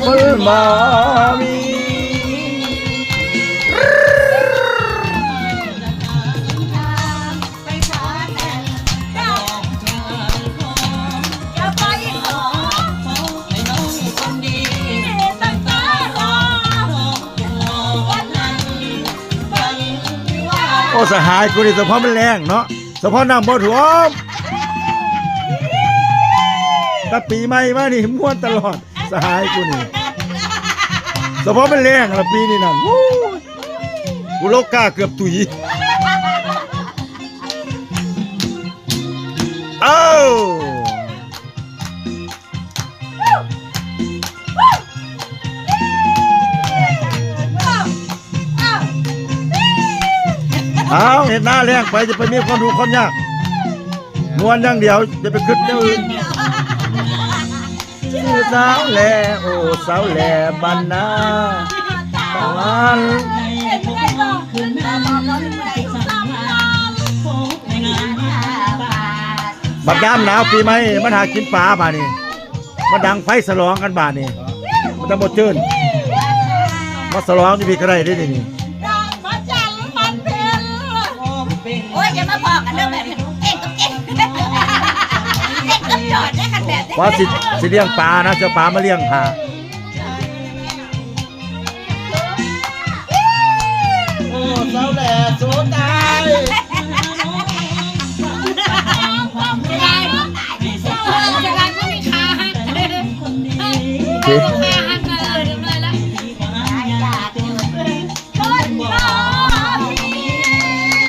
ຄົນບໍ່ມີ ໂອ້ ສະຫາຍກູນີ້ ສະເພາະມັນແລ້ງເນາະ ສະເພາະນ້ຳບໍ່ຖ້ວມ ແຕ່ປີໃໝ່ມານີ້ມ່ວນຕະຫຼອດ ສະຫາຍກູນີ້ ສະເພາະມັນແລ້ງລະປີນີ້ນັ້ນ ໂອ້ຍ ກູໂລກາເກືອບຕຸຍ ເອົ້າ. ເອົາ ເຮັດນາແລ້ງໄປ ຢ່າໄປມີຄວາມທຸກຄວາມຍາກ ມ່ວນຢ່າງດຽວ ຢ່າໄປຄິດແນວອື່ນ. ສາວແຫຼ ໂອ້ ສາວແຫຼບ້ານນາ ຕາວານ ບັດຍາມໜາວປີໃໝ່ ມັນຫາກິນປາບາດນີ້ ມາດັງໄຟສະຫຼອງກັນບາດນີ້ ມັນຈະບໍ່ຈືນ ມາສະຫຼອງຢູ່ພີ້ກະໄດ້ເດ້ນີ້. ໂອ້ຍ ຢ່າມາພໍ້ກັນເດີ ແບບເກັ່ງກັບເກັ່ງ ເກັ່ງກັບຈອດເດ້ ຄັນແບບນີ້ ວ່າຊິ ຊິລ້ຽງປານະ ຊິເອົາປາມາລ້ຽງຖ້າ. ໂອ້ ສາວແຫຼສູ້ຕາຍ ເສຍດາຍ ເສຍດາຍບໍ່ມີຂາຫັກ.